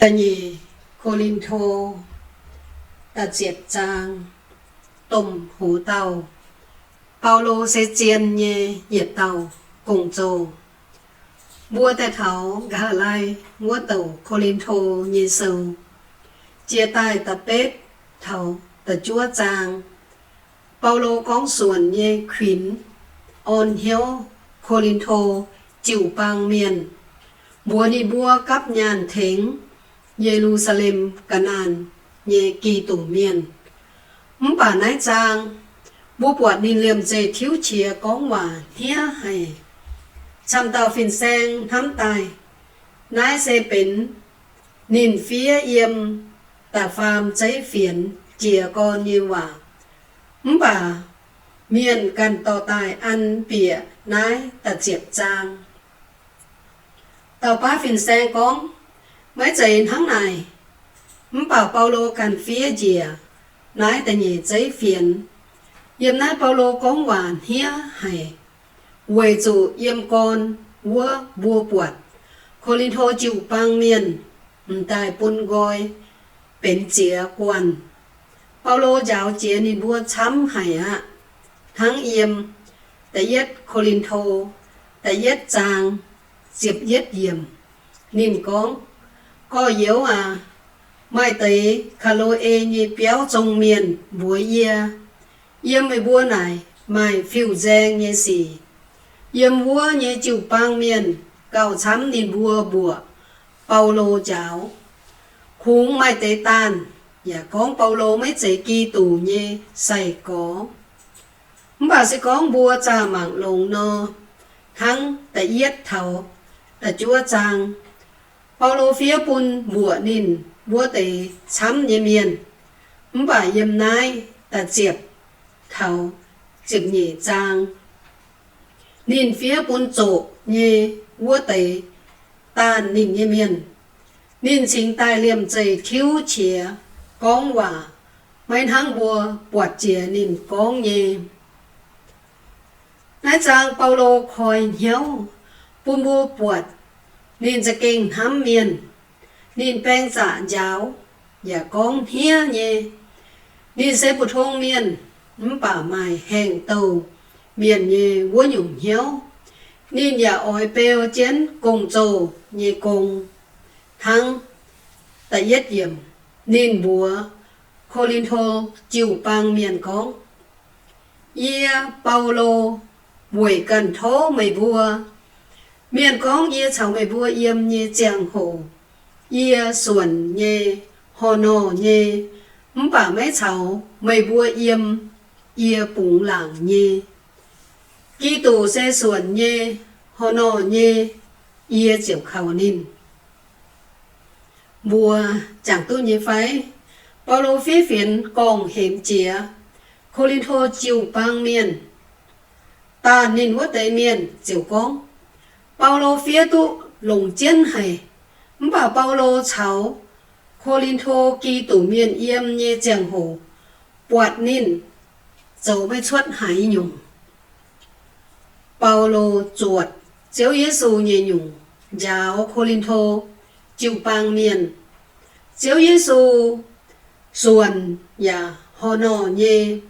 Da'nyeic Ko^lin^to da'ziepc zaang. Domh hoz dauh, Baulo se zien nyei yietc dauh gong-zoh. Mbuo daaih taux Nqa'haav^lai wuov douc Ko^lin^to nyei sou, jiex daaih da'betv taux da'juov zaang, Baulo gorngv suonc nyei kuinx orn hnyouv Ko^lin^to jiu-baang mienh, mbuox ninh mbuo gapv nyaanh tengx Ye^lu^saa^lem ga'naanh nyei Giduc mienh. Mv baac naaiv zaang mbuo buatc ninh liemh zeih tiuv qiex gorngv waac hniev haic. Camv dauh fin-saeng hnamv daaih naaiv se benx ninh fiev yiem da'faam zeiv fienx jiez gorn nyei waac. Mv baac mienh ganh dorh daaih an bieqc naaiv da'ziepc zaang. Dauh baav fin-saeng gorngv, maiv zeiz hnangv naaic. Mv baac Baulo ganh fiev njiec naaiv da'nyeic zeiv fienx. Yiem naaiv Baulo gorngv waac hniev haic, weic zuqc yiem gorn wuov mbuo buatc Ko^lin^to jiu-baang mienh m'daaih bun nqoi benx ziex guanh. Baulo njaaux jiex ninh mbuo camv haic aqv. Hnangv yiem da'yietv Ko^lin^to da'yietv zaang ziepc yietv yiemc, ninh gorngv, Gorx-youz aac, maaih deix Kaa^lo^e nyei biauv zong mienh mbuox yie, yiem meih mbuo naaic maaih fiuv-nzaeng nyei sic. Yiem wuov nyei jiu-baang mienh gauh camv ninh mbuo mbuoqc Baulo njaaux. Kungx maaih deix daanh yaac gorngv Baulo maiv zeiz Giduc nyei sai-gorx. Mv baac se gorngv mbuo zaah mangc longx nor, hnangv da'yietv taux da'juov zaang, Baulo fiev bun mbuoqc ninh wuov deix camv nyei mienh. Mv baac yiem naaiv da'ziepc taux ziepc nyeic zaang, ninh fiev bun zoqc nyei wuov deix daanh ninh nyei mienh. Ninh cingx daaih liemh zeih tiuv qiex gorngv waac, maiv hnangv mbuo buatc jiex ninh gorngv nyei. Naaiv zaang Baulo koi hnyouv bun mbuo buatc ninh za'gengh hnamv mienh. Ninh baeng zaqc njaaux yaac gorngv hniev nyei. Ninh se mbu'tong mienh, mv baac maaih haengh douh mienh nyei wuov nyungc hnyouv. Ninh yaac oix beu jienv gong-zoh nyei gong. Hnangv da'yietv yiemc, ninh mbuox Ko^lin^to jiu-baang mienh gorngv, Yie, Baulo, weic ganh tov meih mbuo. Mienh gorngv yie caux meih mbuo yiem nyei ziangh hoc, yie suonc nyei, horh norh nyei, mv baac maiv caux meih mbuo yiem, yie bungx laangc nyei. Giduc se suonc nyei, horh norh nyei, yie ziouc kaux ninh. Mbuo jangx duqv nyei fai? Baulo fiev fienx gorngv-hemx jiex Ko^lin^to jiu-baang mienh. Daanh ninh wuov deix mienh ziouc gorngv, Baulo fiev duqv longc jienv haic. Mv baac Baulo caux Ko^lin^to Giduc Mienh yiem nyei ziangh hoc, buatc ninh zoux maiv cuotv haaix nyungc. Baulo zuotc Ziouv Yesu nyei nyungc njaaux Ko^lin^to jiu-baang mienh. Ziouv Yesu suonc yaac horh norh nyei.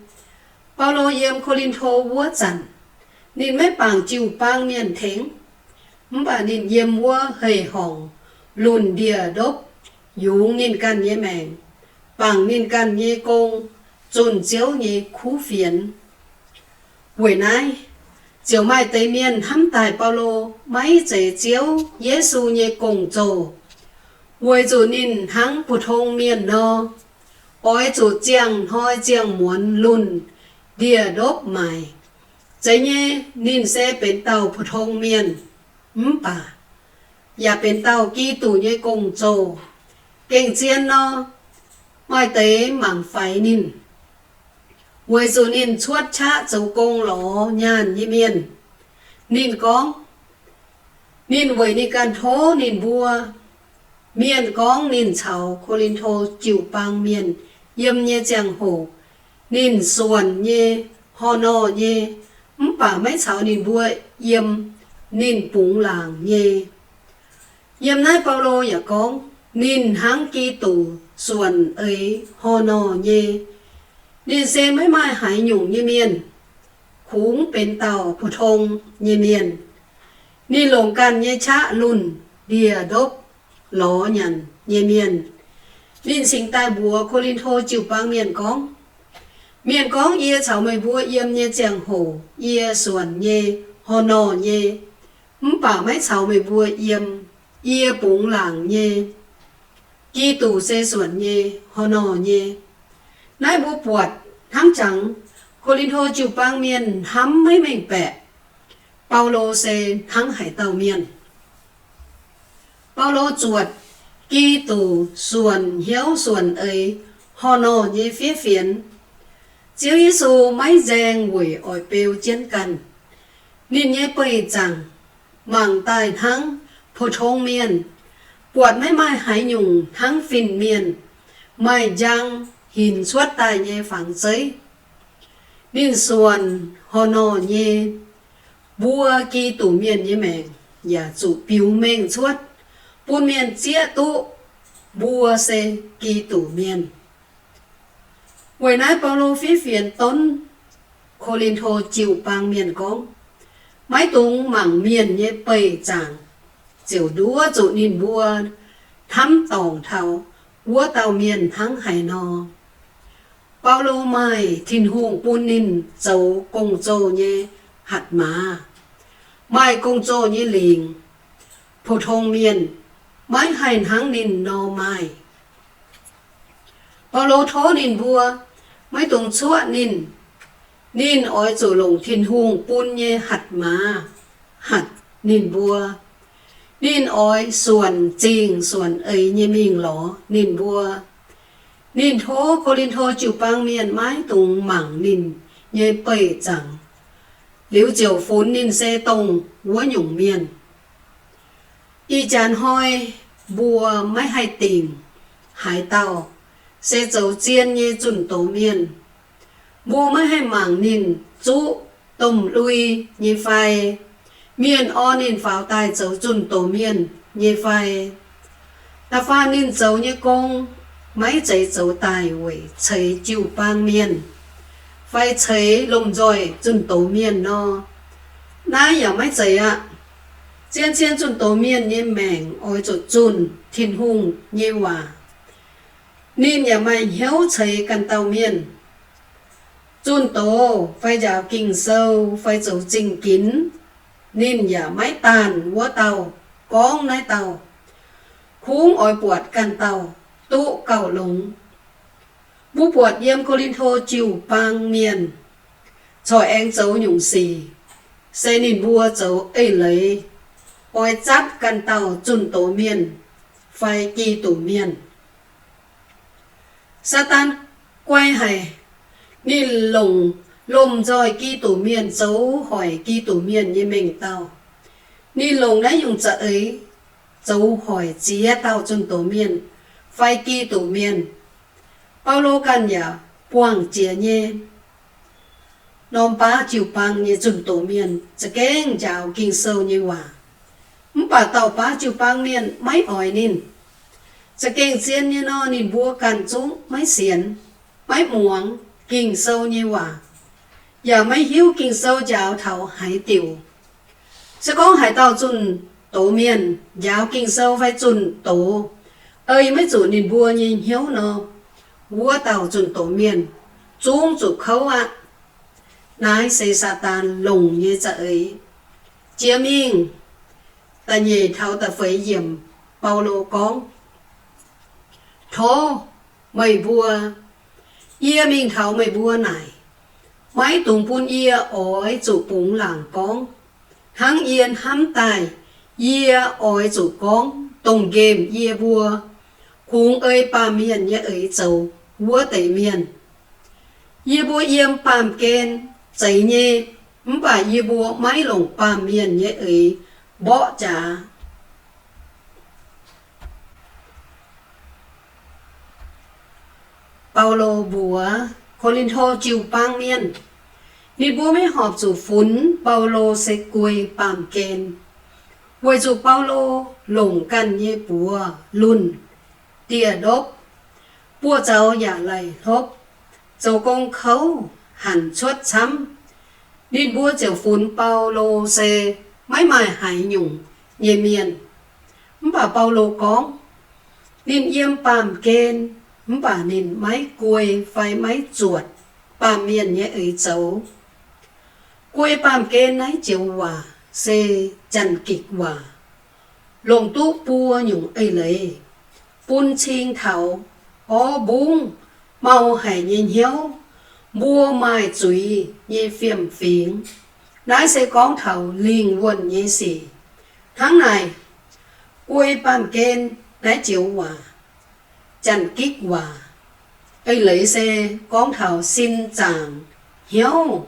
Baulo yiem Ko^lin^to wuov zanc, ninh maiv bangc jiu-baang mienh tengx, mv baac ninh yiem wuov hei-horngc lunh ndie-ndopv yungz ninh ganh nyei maengc, bangc ninh ganh nyei gong, zunh Ziouv nyei kuv fienx. Weic naaiv, ziouc maaih deix mienh hnamv daaih Baulo maiv zeiz Ziouv Yesu nyei gong-zoh, weic zuqc ninh hnangv mbu'tong mienh nor, oix zuqc ziangh hnoi ziangh muonz lunh ndie-ndopv maaic. Zeiz nyei, ninh se benx dauh mbu'tong mienh, mv baac yaac benx dauh Giduc nyei gong-zoh. Gengh zien nor, maaih deix mangc faix ninh, weic zuqc ninh cuotv qaqv zoux gong lorz nyaanh nyei mienh. Ninh gorngv, ninh weic ninh ganh tov ninh mbuo. Mienh gorngv ninh caux Ko^lin^to jiu-baang mienh yiem nyei ziangh hoc, ninh suonc nyei, horh norh nyei, mv baac maiv caux ninh mbuo yiem, ninh bungx laangc nyei. Yiem naaiv Baulo yaac gorngv, Ninh hnangv Giduc suonc eix horh nor nyei. Ninh se maiv maaih haaix nyungc nyei mienh, kungx benx dauh pou-tong nyei mienh. Ninh longc ganh nyei qaqv lunh ndie-ndopv lorz nyanc nyei mienh. Ninh cingx daaih mbuox Ko^lin^to jiu-baang mienh gorngv, Mienh gorngv yie caux meih mbuo yiem nyei ziangh hoc yie suonc nyei, horh nor nyei, mv baac maiv caux meih mbuo yiem. Yie bungx laangc nyei. Giduc se suonc nyei, horh nor nyei. Naaiv mbuo buatc hnangv jangx Ko^lin^to jiu-baang mienh hnamv maiv mengh baeqc, Baulo se hnangv haaix dauh mienh. Baulo zuotc Giduc suonc hnyouv suonc eix horh nor nyei fiev fienx. Ziouv Yesu maiv nzaeng weic oix beu jienv ganh. Ninh nyei beih zaangc mangc daaih hnangv pou-tong mienh, buatc maiv maaih haaix nyungc hnangv fin-mienh maaih njang hinc cuotv daaih nyei fangx zeiv. Ninh suonc horh nor nyei. Mbuo Giduc mienh nyei maengc yaac zuqc biux mengh cuotv bun mienh zieqv duqv mbuo se Giduc mienh. Weic naaiv Baulo fiev fienx donv Ko^lin^to jiu-baang mienh gorngv, maiv dungx mangc mienh nyei beih zaangc ziouc nduov zuqc ninh mbuo hnamv dorngc taux wuov dauh mienh hnangv haaix nor. Baulo maaih Tin-Hungh bun ninh zoux gong-zoh nyei hatc maaz, maaih gong-zoh nyei lingc. Pou-tong mienh maiv haih hnangv ninh nor maaih. Baulo tov ninh mbuo maiv dungx cuoqv ninh. Ninh oix zuqc longc Tin-Hungh bun nyei hatc maaz hatc ninh mbuo. Ninh oix suonc zingh suonc eix nyei mingh lorz ninh mbuo. Ninh tov Ko^lin^to jiu-baang mienh maiv dungx mangc ninh nyei beih zaangc, liuz ziouc funx ninh se dongh wuov nyungc mienh. Ih jaax hnoi mbuo maiv haih dingc haaix dauh se zoux zien nyei zunh doz mienh. Mbuo maiv haih mangc ninh zuqv domh lui nyei fai, mienh orn ninh faaux daaih zoux zunh doz mienh nyei fai. Da'faanh ninh zoux nyei gong maiv zeiz zoux daaih weic ceix jiu-baang mienh fai ceix lomh nzoih zunh doz mienh nor, naaiv yaac maiv zeiz aqv. Zien-zien zunh doz mienh nyei maengc oix zuqc zunh Tin-Hungh nyei waac. Ninh yaac maaih hnyouv ceix ganh dauh mienh. Zunh doz fai njaaux Ging-Sou fai zoux zingh ginx, ninh yaac maiv daanh wuov dauh gorngv naaiv dauh. Kungx oix buatc ganh dauh duqv gauh longx. Mbuo buatc yiem Ko^lin^to jiu-baang mienh corc aengx zoux nyungc sic, se ninh mbuo zoux eix leiz oix zatv ganh dauh zunh doz mienh fai Giduc mienh. Saadaan guai haic. Ninh longc lomh nzoih Giduc mienh zoux hoic Giduc mienh nyei mengh dauh. Ninh longc naaiv nyungc za'eix zoux hoic ziex dauh zunh doz mienh fai Giduc mienh. Baulo ganh yaac buangh jiex nyei. Norm baav jiu-baang nyei zunh doz mienh za'gengh njaaux Ging-Sou nyei waac, mv baac dauh baav jiu-baang mienh maiv oix ninh. Za'gengh zien nyei nor, ninh mbuo ganh zungv maiv sienx, maiv muangx Ging-Sou nyei waac, yaac maiv hiuv Ging-Sou njaaux taux haaix diuc. Se gorngv haaix dauh zunh doz mienh njaaux Ging-Sou fai zunh doz, ei maiv zuqc ninh mbuo nyei hnyouv nor, wuov dauh zunh doz mienh zungv zuqc kouv aqv. Naaiv se Saadaan longc nyei za'eix. Jiex mingh da'nyeic taux da'feix yiemc, Baulo gorngv, Tov meih mbuo, yie mingh taux meih mbuo naaic, maiv dungx bun yie oix zuqc bungx laangc gorngv hnangv yie hnamv daaih yie oix zuqc gorngv dongh nqemh yie mbuo kungx ei baamh mienh nyei eix zoux wuov deix mienh. Yie mbuo yiem baamh gen zeiz nyei, mv baac yie mbuo maiv longc baamh mienh nyei eix mborqv jaax. Baulo mbuox Ko^lin^to jiu-baang mienh, ninh mbuo maiv horpc zuqc funx Baulo se guei baamh gen, weic zuqc Baulo longc ganh nyei buoz lunh dieh ndopv, buoz-zaux yaac laih hlopv, zoux gong kouv hanc cuotv camv. Ninh mbuo ziouc funx Baulo se maiv maaih haaix nyungc nyei mienh. Mv baac Baulo gorngv, ninh yiem baamh gen, mv baac ninh maiv guei fai maiv zuotc baamh mienh nyei eix zoux. Guei baamh gen naaiv joux waac se Janx-Gikc waac, longc duqv buo nyungc eix leiz bun cing taux orv mbungv, mau haic nyei hnyouv, mbuo maaih zuiz nyei fiem-fingx. Naaiv se gorngv taux lingh wuonh nyei sic. Hnangv naaic, guei baamh gen naaiv joux waac, Janx-Gikc waac, eix leiz se gorngv taux sin zaangc, hnyouv,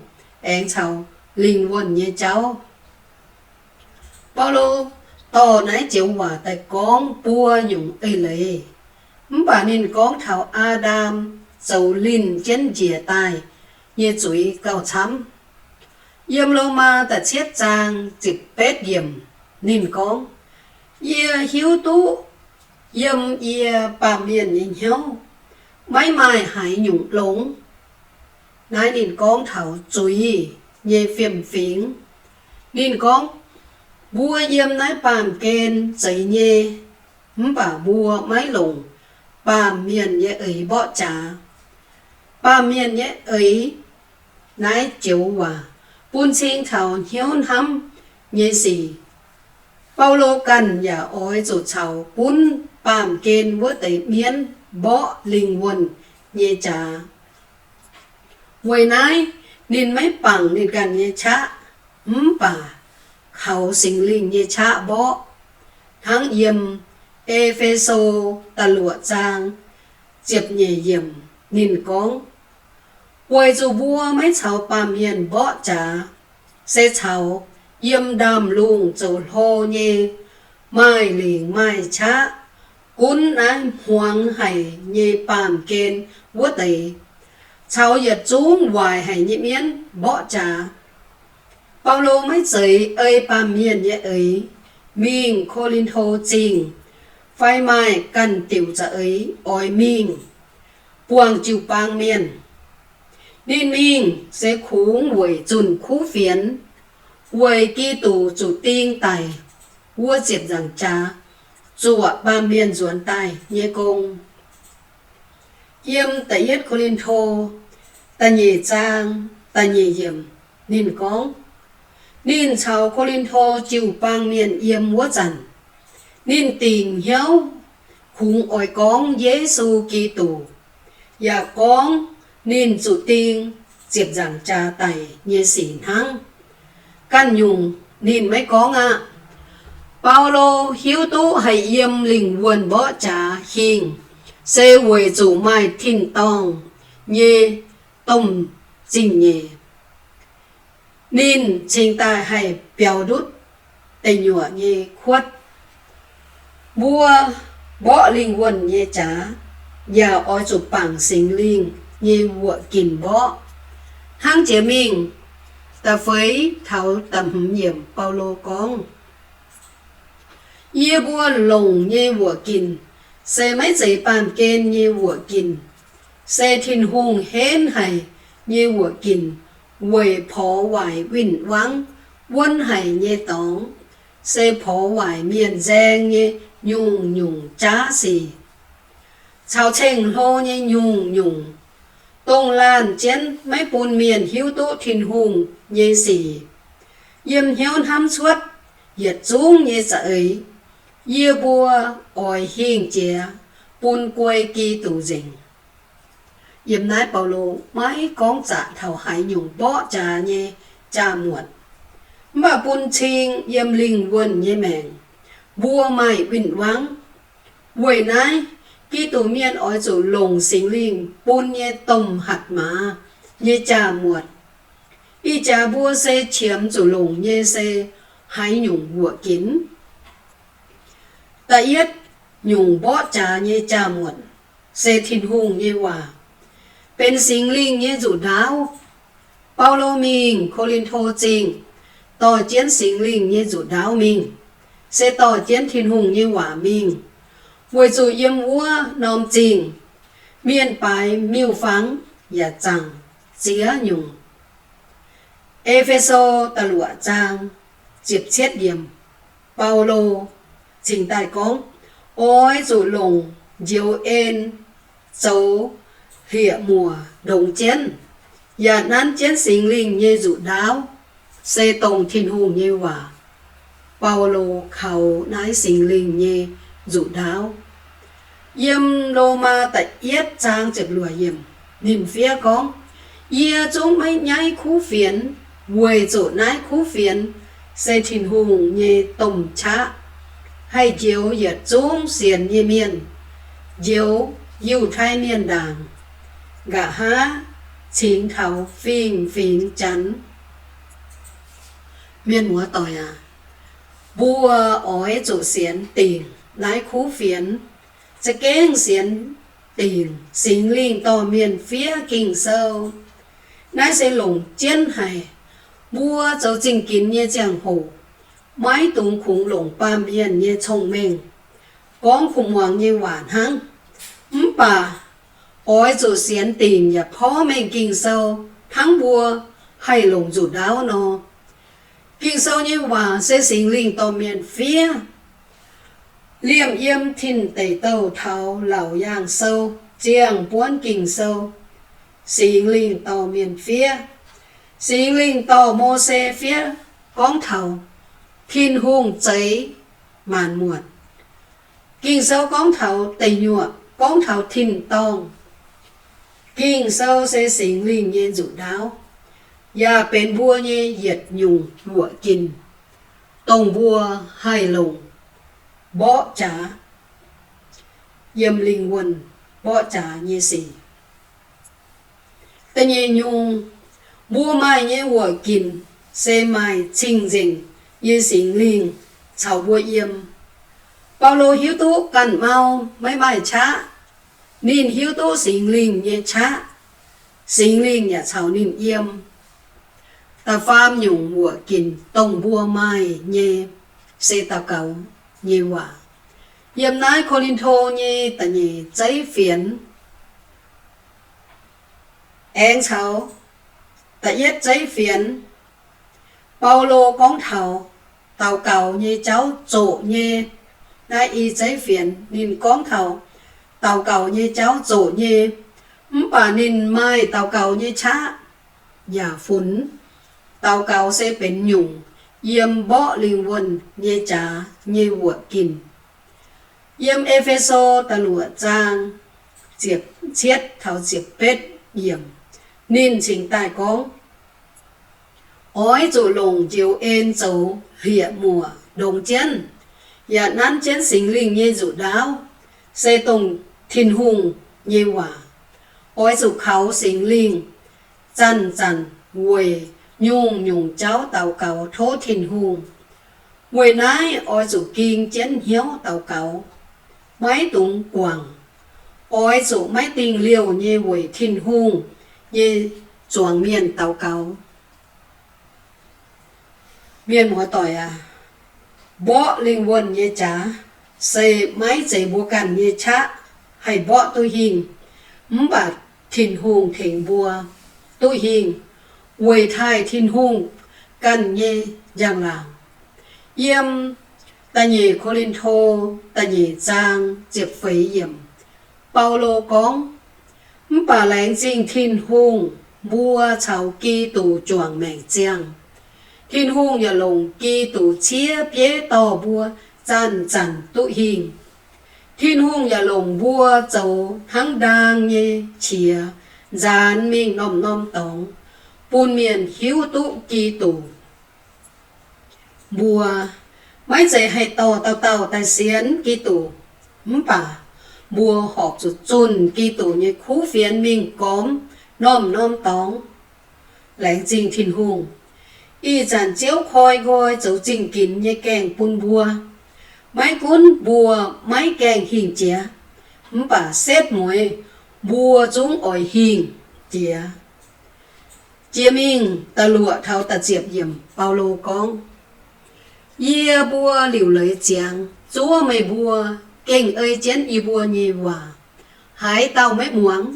aengx caux lingh wuonh nyei jauv. Baulo dorh naaiv joux waac daaih gorngv buo nyungc eix leiz. Mv baac ninh gorngv taux Aa^ndam zoux linh jienv njiec daaih nyei zuiz gauh camv. Yiem Lomaa da'cietv zaang ziepc betv yiemc, ninh gorngv, yie hiuv duqv yiem yie baamh mienh nyei hnyouv maiv maaih haaix nyungc longx. Naaiv ninh gorngv taux zuiz nyei fiem-fingx. Ninh gorngv, mbuo yiem naaiv baamh gen zeiz nyei, mv baac mbuo maiv longc baamh mienh nyei eix mborqv jaax. Baamh mienh nyei eix naaiv joux waac bun cing taux hnyouv hnamv nyei sic. Baulo ganh yaac oix zuqc caux gunv baamh gen wuov deix mienv mborqv lingh wuonh nyei jaax. Weic naaiv ninh maiv bangc ninh ganh nyei qaqv, mv baac kaux Singx Lingh nyei qaqv mborqv. Hnangv yiem E^fe^so da'luoqc zaang ziepc nyeic yiemc ninh gorngv, weic zuqc mbuo maiv caux baamh mienh mborqv jaax, se caux yiem ndaamv-lungh zoux hlo nyei, maaih lingc maaih qaqv, gunv naaiv hmuangx haic nyei baamh gen wuov deix, caux yietc zungv waaic haic nyei mienv mborqv jaax. Baulo maiv zeiz ei baamh mienh nyei eix mingh Ko^lin^to Zingh fai maaih ganh diuc za'eix oix mingh buangh jiu-baang mienh. Ninh mingh se kungx weic zunh kuv fienx, weic Giduc zuqc ding daic wuov ziepc nzaangc jaax zuoqc baamh mienh nzuonx daaih nyei gong. Yiem da'yietv Ko^lin^to da'nyeic zaang da'nyeic yiemc ninh gorngv, ninh caux Ko^lin^to jiu-baang mienh yiem wuov zanc, ninh dingc hnyouv kungx oix gorngv Yesu Giduc, yaac gorngv ninh zuqc ding ziepc nzaangc jaax daic nyei sic hnangv. Ganh nyungc ninh maiv gorngv aqv. Baulo hiuv duqv haih yiem lingh wuonh mborqv jaax hingh se weic zuqc maaih tin-dorngh nyei domh zingh nyeic. Ninh cingx daaih haih biaux ndutv deic nyuoqc nyei kuotv. Mbuo mborqv lingh wuonh nyei jaax yaac oix zuqc bangc Singx Lingh nyei wuoqc ginc mborqv. Hnangv jiex mingh da'feix taux da'hmz yiemc Baulo gorngv, yie mbuo longc nyei wuoqc ginc se maiv zeiz baamh gen nyei wuoqc ginc, se Tin-Hungh henv haic nyei wuoqc ginc, weic porx waaic win-wangv wuonv haic nyei dorngx, se porx waaic mienh nzaeng nyei nyungc-nyungc jaav sic, caux ceng-hlo nyei nyungc-nyungc, dongh laanh jienv maiv bun mienh hiuv duqv Tin-Hungh nyei sic. Yiem hnyouv hnamv cuotv yietc zungv nyei za'eix, yie mbuo oix hingh jiex bun guei Giduc nzengc. Yiem naaiv Baulo maiv gorngv zaqc taux haaix nyungc mborqv jaax nyei jaa-muotc, mv baac bun cing yiem lingh wuonh nyei maengc mbuo maaih win-wangv. Weic naaiv, Giduc Mienh oix zuqc longc Singx Lingh bun nyei domh hatc maaz nyei jaa-muotc. Ih jaax mbuo se qiemx zuqc longc nyei se haaix nyungc wuoqc ginc? Da'yietv nyungc mborqv jaax nyei jaa-muotc se Tin-Hungh nyei waac, benx Singx Lingh nyei nzuqc ndaauv. Baulo mingh Ko^lin^to Zingh dorh jienv Singx Lingh nyei nzuqc ndaauv mingh, se dorh jienv Tin-Hungh nyei waac mingh. Weic zuqc yiem wuov norm zingh, mienh baaix miuc-fangx yaac zaangc ziex nyungc. E^fe^so da'luoqc zaang ziepc cietv yiemc, Baulo cingx daaih gorngv, oix zuqc longc njoux en zoux hlieqv-muoc ndongx jienv, yaac nanv jienv Singx Lingh nyei nzuqc ndaauv, se dongh Tin-Hungh nyei waac. Baulo kaux naaiv Singx Lingh nyei nzuqc ndaauv. Yiem Lomaa da'yietv zaang ziepc luoqc yiemc, ninh fiev gorngv, yie zungv maiv nyaiv kuv fienx, weic zuqc naaiv kuv fienx se Tin-Hungh nyei domh qaqv, haih njoux yietc zungv sienx nyei mienh, njoux Yiutai Mienh ndaangc, nqa'haav cingx taux fingx-fingx Janx. Mienh muoz-doic aac, mbuo oix zuqc sienx dingc naaiv kuv fienx, za'gengh sienx dingc Singx Lingh dorh mienh fiev Ging-Sou. Naaiv se longc jienv haic. Mbuo zoux zingh ginx nyei ziangh hoc, maiv dungx kungx longc baamh mienh nyei cong-mengh, gorngv kuv muangx nyei waac hnangv. Mv baac oix zuqc sienx dingc yaac porv mengh Ging-Sou hnangv mbuo haih longc nzuqc ndaauv nor. Ging-Sou nyei waac se Singx Lingh dorh mienh fiev. Liemh yiem Tin Deic Douh taux Laauc Yaangh Sou ziangh buonv Ging-Sou, Singx Lingh dorh mienh fiev. Singx Lingh dorh Mose fiev gorngv taux Tin-Hungh zeix maanc muotc. Ging-Sou gorngv taux deic nyuoqc, gorngv taux tin-dorngh. Ging-Sou se Singx Lingh nyei nzuqc ndaauv, yaac benx mbuo nyei yietc nyungc wuoqc ginc, dongh mbuo haih longc mborqv jaax, yiem lingh wuonh mborqv jaax nyei sic. Da'nyeic nyungc, mbuo maaih nyei wuoqc ginc se maaih cing-nzengc nyei Singx Lingh caux mbuo yiem. Baulo hiuv duqv ganh mau maiv maaih qaqv. Ninh hiuv duqv Singx Lingh nyei qaqv. Singx Lingh yaac caux ninh yiem. Da'faam nyungc wuoqc ginc dongh mbuo maaih nyei se daux gaux nyei waac. Yiem naaiv Ko^lin^to nyei da'nyeic zeiv fienx aengx caux da'yietv zeiv fienx, Baulo gorngv taux daux gaux nyei jauv zoqc nyei. Naaiv i zeiv fienx ninh gorngv taux daux gaux nyei jauv zoqc nyei. Mv baac ninh maaih daux gaux nyei qaqv yaac funx. Daux gaux se benx nyungc yiem mborqv lingh wuonh nyei jaax nyei wuoqc ginc. Yiem E^fe^so da'luoqc zaang ziepc cietv taux ziepc betv yiemc, ninh cingx daaih gorngv, oix zuqc longc njoux en zoux hlieqv-muoc ndongx jienv, yaac nanv jienv Singx Lingh nyei nzuqc ndaauv, se dongh Tin-Hungh nyei waac. Oix zuqc kaux Singx Lingh zanc-zanc weic nyungc-nyungc jauv daux gaux tov Tin-Hungh. Weic naaiv oix zuqc ging jienv hnyouv daux gaux, maiv dungx guangc. Oix zuqc maiv dingh liouh nyei weic Tin-Hungh nyei zuangx mienh daux gaux. Mienh muoz-doic aac, mborqv lingh wuonh nyei jaax se maiv zeiz mbuo ganh nyei qaqv haih mborqv duqv hingh, mv baac Tin-Hungh tengx mbuo duqv hingh weic taaih Tin-Hungh ganh nyei njang-laangc. Yiem da'nyeic Ko^lin^to da'nyeic zaang ziepc feix yiemc, Baulo gorngv, mv baac laengz zingh Tin-Hungh, mbuo caux Giduc juangc maengc ziangh. Tin-Hungh yaac longc Giduc ciev bieiv dorh mbuo zanc-zanc duqv hingh. Tin-Hungh yaac longc mbuo zoux hnangv ndaang nyei qiex nzaanx mingh norm-norm dorngx, bun mienh hiuv duqv Giduc. Mbuo maiv zeiz haih dorh dauh dauh daaih sienx Giduc, mv baac mbuo horpc zuqc zunh Giduc nyei kuv fienx mingh gormx norm-norm dorngx. Laengz zingh Tin-Hungh, ih zanc Ziouv koi nqoi zoux zingh ginx nyei gaengh bun mbuo. Maiv gunv mbuo maiv gaengh hingh jiex, mv baac setv mueiz mbuo zungv oix hingh jiex. Jiex mingh da'luoqc taux da'ziepc yiemc, Baulo gorngv, yie mbuo liuc leiz ziangx zuov meih mbuo gengh ei jienv yie mbuo nyei waac. Haaix dauh maiv muangx,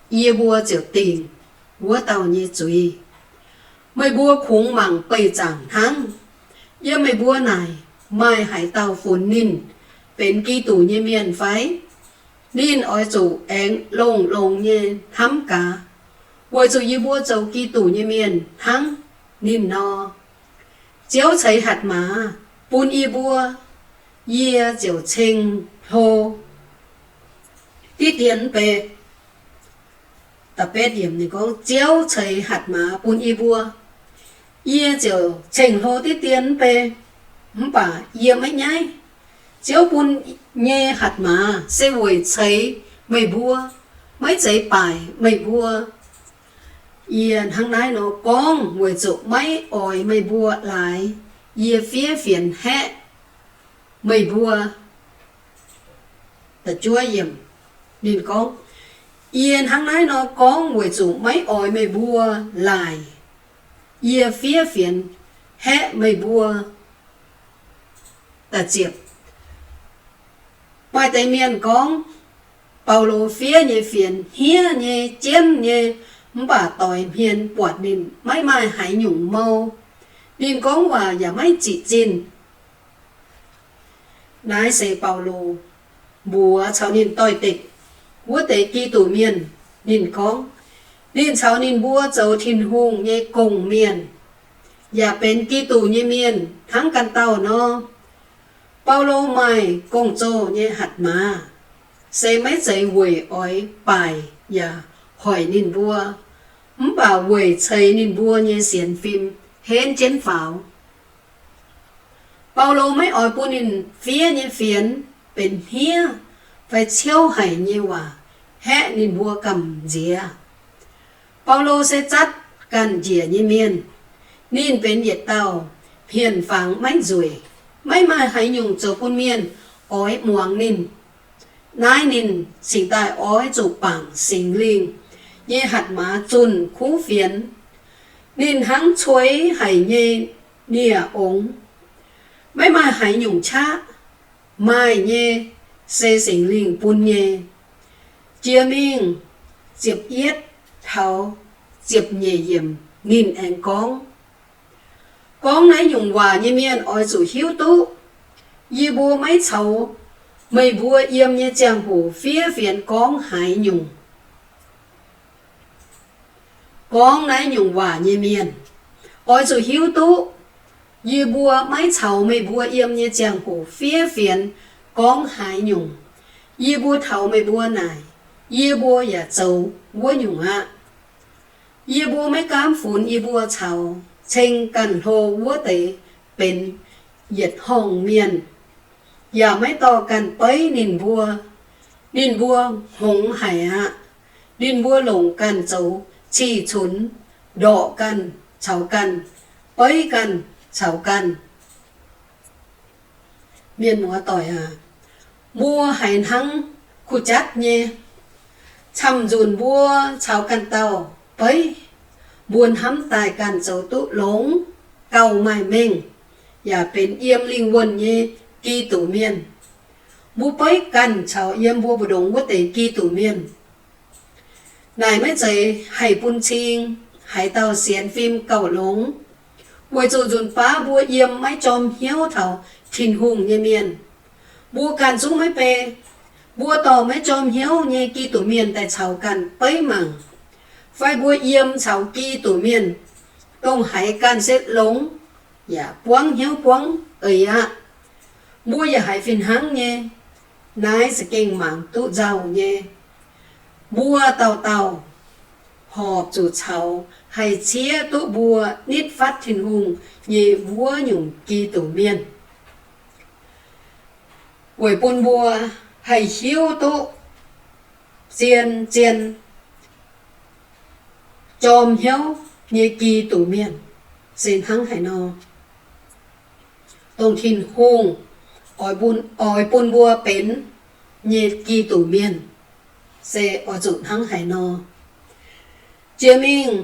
yie mbuo ziouc dingc wuov dauh nyei zuiz. Meih mbuo kungx mangc beih zaangc hnangv. Yiem meih mbuo naaic maaih haaix dauh funx ninh benx Giduc nyei mienh fai? Ninh oix zuqc aengx longx-longx nyei hnamv gaax, weic zuqc yie mbuo zoux Giduc nyei mienh hnangv ninh nor. Ziouv ceix hatc maaz bun yie mbuo, yie ziouc ceng-hlo diqv dien mv bei. Ziouv ceix hatc maaz bun yie mbuo, yie ziouc ceng-hlo diqv dien mv bei, mv baac yie maiv nyaiv. Ziouv bun nyei hatc maaz se weic ceix meih mbuo, maiv zeiz baaic meih mbuo. Yie hnangv naaiv nor gorngv weic zuqc maiv oix meih mbuo laaix yie fiev fienx haeqv meih mbuo. Ninh gorngv, Yie hnangv naaiv nor gorngv weic zuqc maiv oix meih mbuo laaix yie fiev fienx haeqv meih mbuo. Maaih deix mienh gorngv, Baulo fiev nyei fienx hniev nyei, jienv nyei, mv baac doix hmien buatc ninh maiv maaih haaix nyungc mou. Ninh gorngv waac yaac maiv ziqc zinh. Naaiv se Baulo mbuox caux ninh doix-dekc wuov deix Giduc mienh. Ninh gorngv, ninh caux ninh mbuo zoux Tin-Hungh nyei gong-mienh, yaac benx Giduc nyei mienh hnangv ganh dauh nor. Baulo maaih gong-zoh nyei hatc maaz se maiv zeiz weic oix baaic yaac hoic ninh mbuo, mv baac weic ceix ninh mbuo nyei sienx fim henv jienv faaux. Baulo maiv oix bun ninh fiev nyei fienx benx hniev fai ciouv haic nyei waac haeqv ninh mbuo gamh nziex. Baulo se zatv ganh njiec nyei mienh. Ninh benx yietc dauh hmien-fangx maiv nzueic, maiv maaih haaix nyungc zoux bun mienh oix muangx ninh. Naaiv ninh cingx daaih oix zuqc bangc Singx Lingh nyei hatc maaz zunh kuv fienx. Ninh hnangv cueix haic nyei nie-ongx, maiv maaih haaix nyungc qaqv. Maaih nyei se Singx Lingh bun nyei. Jiex mingh ziepc yietv taux ziepc nyeic yiemc ninh aengx gorngv, gorngv naaiv nyungc waac nyei mienh oix zuqc hiuv duqv yie mbuo maiv caux meih mbuo yiem nyei ziangh hoc fiev fienx gorngv haaix nyungc. Gorngv naaiv nyungc waac nyei mienh oix zuqc hiuv duqv yie mbuo maiv caux meih mbuo yiem nyei ziangh hoc fiev fienx gorngv haaix nyungc. Yie mbuo taux meih mbuo naaic, yie mbuo yaac zoux wuov nyungc aqv. Yie mbuo maiv gaamv funx yie mbuo caux ceng ganh hlo wuov deix benx yietc horngh mienh, yaac maiv dorh ganh beiv ninh mbuo. Ninh mbuo hngongx haic aqv. Ninh mbuo longc ganh zoux cih cunx, ndorqc ganh caux ganh, beiv ganh caux ganh. Mienh muoz-doic aac, mbuo haiz hnangv kuh jatv nyei. Camv-nzunc mbuo caux ganh dauh beiv, mbuo hnamv daaih ganh zoux duqv longx, gauh maaih mengh, yaac benx yiem lingh wuonh nyei Giduc Mienh. Mbuo beiv ganh caux yiem mbuo mbu'ndongx wuov deix Giduc Mienh. Naaic maiv zeiz haih bun cing haaix dauh sienx fim gauh longx, weic zuqc nzunc baav mbuo yiem maiv jorm hnyouv taux Tin-Hungh nyei mienh. Mbuo ganh zungv maiv bei. Mbuo dorh maiv jorm hnyouv nyei Giduc Mienh daaih caux ganh beiv mangc, fai mbuo yiem caux Giduc Mienh dongh haiz ganh se longx yaac buangv hnyouv buangv eix aqv. Mbuo yaac haiz fih hnangv nyei. Naaiv za'gengh mangc duqv nzauh nyei. Mbuo dauh dauh horpc zuqc caux haih ciev duqv mbuo nitv fatv Tin-Hungh nyei wuov nyungc Giduc Mienh, weic bun mbuo haih hiuv duqv zien-zien jorm hnyouv nyei Giduc Mienh se hnangv haaix nor, dongh Tin-Hungh oix bun, oix bun mbuo benx nyei Giduc Mienh se oix zuqc hnangv haaix nor. Jiex mingh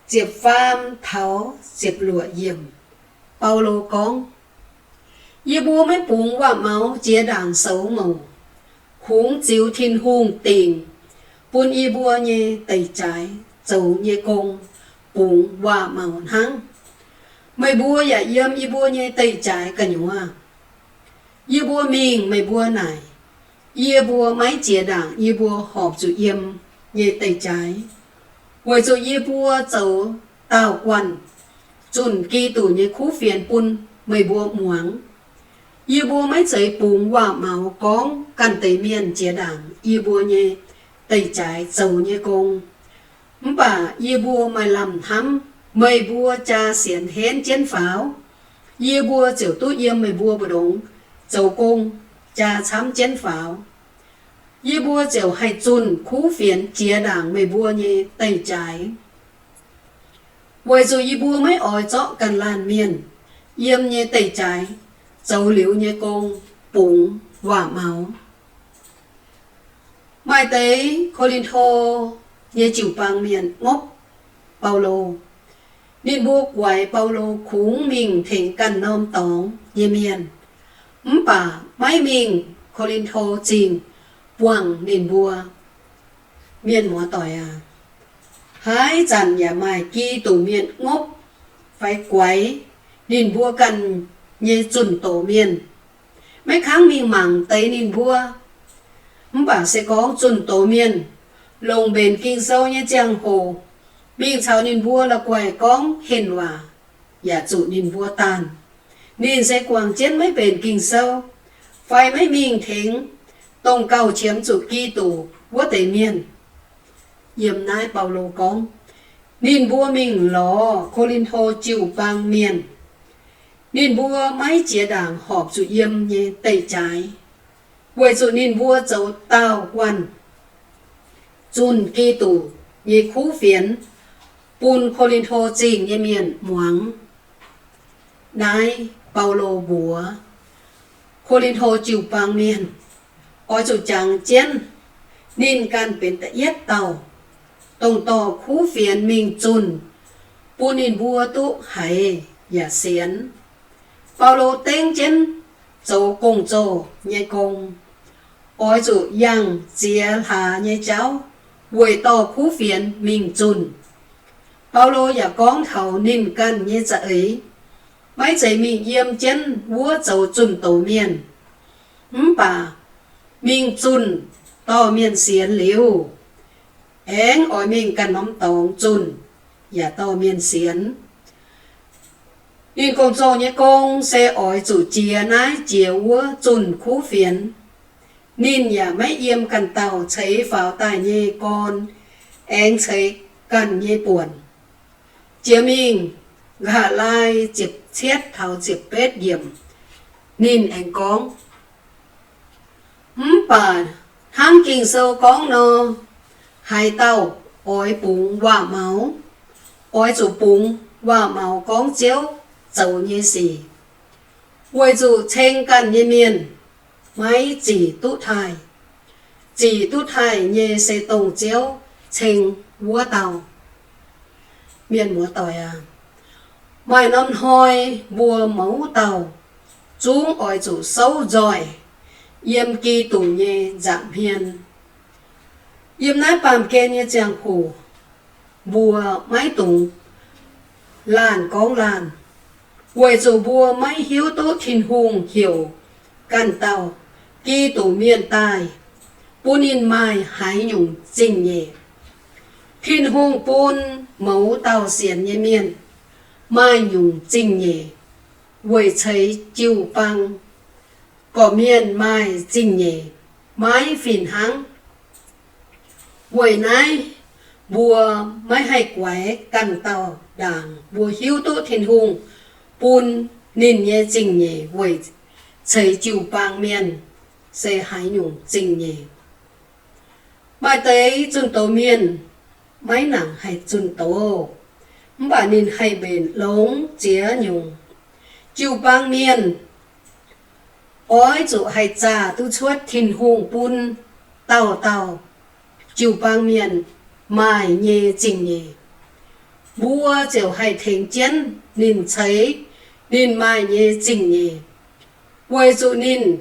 ziepc faam taux ziepc luoqc yiemc, Baulo gorngv, Yie mbuo maiv bungx waac-maux jiex ndaangc soux mouc. kungx ziux Tin-Hungh dingc bun yie mbuo nyei deic-jaaix zoux nyei gong bungx waac-maux hnangv. Meih mbuo yaac yiem yie mbuo nyei deic-jaaix gu'nyuoz. Yie mbuo mingh meih mbuo naaic, yie mbuo maiv jiex ndaangc yie mbuo horpc zuqc yiem nyei deic-jaaix, weic zuqc yie mbuo zoux daauh guanh zunh Giduc nyei kuv fienx bun meih mbuo muangx. Yie mbuo maiv zeiz bungx waac-maux gorngv ganh deix mienh jiex ndaangc yie mbuo nyei deic-jaaix zoux nyei gong. Mv baac yie mbuo maaih lamh hnamv, meih mbuo jaa sienx henv jienv faaux, yie mbuo ziouc duqv yiem meih mbuo mbu'ndongx zoux gong jaa camv jienv faaux. Yie mbuo ziouc haih zunh kuv fienx jiex ndaangc meih mbuo nyei deic-jaaix, weic zuqc yie mbuo maiv oix zorqv ganh laanh mienh yiem nyei deic-jaaix zoux liuz nyei gong bungx waac-maux. Maaih deix Ko^lin^to nyei jiu-baang mienh ngopv Baulo. Ninh mbuo guaix Baulo kungx mingh tengx ganh norm dorngx nyei mienh, mv baac maiv mingh Ko^lin^to Zingh buangh ninh mbuo. Mienh muoz-doic aac, haaix zanc yaac maaih Giduc mienh ngopv fai guaix ninh mbuo ganh nyei zunh doz mienh. Maiv kangv mingh mangc deix ninh mbuo, mv baac se gorngv zunh doz mienh longc mbenc Ging-Sou nyei ziangh hoc mingh caux ninh mbuo la'guaih gorngv henv waac, yaac zuqc ninh mbuo daanh. Ninh se guangc jienv maiv mbenc Ging-Sou fai maiv mingh tengx dongh gauh qiemx zuqc Giduc wuov deix mienh. Yiem naaiv Baulo gorngv, ninh mbuo mingh lorz Ko^lin^to jiu-baang mienh. Ninh mbuo maiv jiex ndaangc horpc zuqc yiem nyei deic-jaaix, weic zuqc ninh mbuo zoux daauh guanh zunh Giduc nyei kuv fienx bun Ko^lin^to Zingh nyei mienh muangx. Naaiv Baulo mbuox Ko^lin^to jiu-baang mienh, oix zuqc jangx jienv ninh ganh benx da'yietv dauh dongh dorh kuv fienx mingh zunh bun ninh mbuo duqv haiz yaac sienx. Baulo dengv jienv zoux gong-zoh nyei gong, oix zuqc yangh ziex hlaax nyei jauv weic dorh kuv fienx mingh zunh. Baulo yaac gorngv taux ninh ganh nyei za'eix, maiv zeiz mingh yiem jienv wuov zoux zunh doz mienh, mv baac mingh zunh dorh mienh sienx liuz, aengx oix mingh ganh norm dorngx zunh yaac dorh mienh sienx. Ninh gong-zoh nyei gong se oix zuqc jiex naaiv jiex wuov zunh kuv fienx. Ninh yaac maiv yiem ganh dauh ceix faaux daaih nyei gorn, aengx ceix ganh nyei buonc. Jiex mingh, nqa'haav laai ziepc cietv taux ziepc betv yiemc, ninh aengx gorngv, mv baac hnangv Ging-Sou gorngv nor, haaix dauh oix bungx waac-maux, oix zuqc bungx waac-maux gorngv Ziouv zoux nyei sic, weic zuqc ceng ganh nyei mienh maiv zic duqv taaih. Zic duqv taaih nyei se dongh Ziouv ceng wuov dauh. Mienh muoz-doic aac, maaih norm hnoi mbuo mouz dauh zungv oix zuqc souv nzoih yiem Giduc nyei nza'hmien. Yiem naaiv baamh gen nyei ziangh hoc, mbuo maiv dungx laanh gorngv laanh, weic zuqc mbuo maiv hiuv duqv Tin-Hungh heuc ganh dauh Giduc mienh daaih bun ninh maaih haaix nyungc zingh nyeic. Tin-Hungh bun mouz dauh sienx nyei mienh maaih nyungc zingh nyeic weic ceix jiu-baang, gorqv-mienh maaih zingh nyeic maiv fih hnangv. Weic naaiv, mbuo maiv haih guaix ganh dauh ndaangc mbuo hiuv duqv Tin-Hungh bun ninh nyei zingh nyeic weic ceix jiu-baang mienh se haaix nyungc zingh nyeic. Maaih deix zunh doz mienh maiv nangc haih zunh doz, mv baac ninh haih mbenc longx ziex nyungc. Jiu-baang mienh oix zuqc haih zaah duqv cuotv Tin-Hungh bun dauh dauh jiu-baang mienh maaih nyei zingh nyeic. Mbuo ziouc haih tengx jienv ninh ceix ninh maaih nyei zingh nyeic, weic zuqc ninh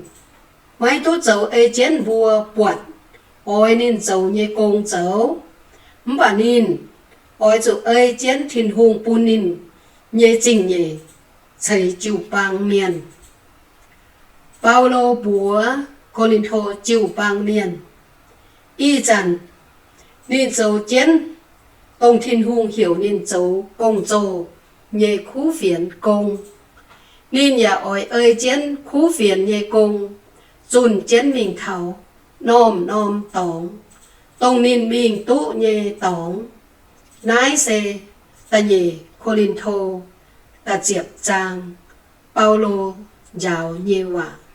maiv duqv zoux ei jienv mbuo buatc oix ninh zoux nyei gong zoux. Mv baac ninh oix zuqc ei jienv Tin-Hungh bun ninh nyei zingh nyeic ceix jiu-baang mienh. Baulo mbuox Ko^lin^to jiu-baang mienh, ih zanc ninh zoux jienv dongh Tin-Hungh heuc ninh zoux gong-zoh nyei kuv fienx gong. Ninh yaac oix ei jienv kuv fienx nyei gong zunh jienv mingh taux norm-norm dorngx, dongh ninh mingh duqv nyei dorngx. Naaiv se da'nyeic Ko^lin^to da'ziepc zaang Baulo njaaux nyei waac.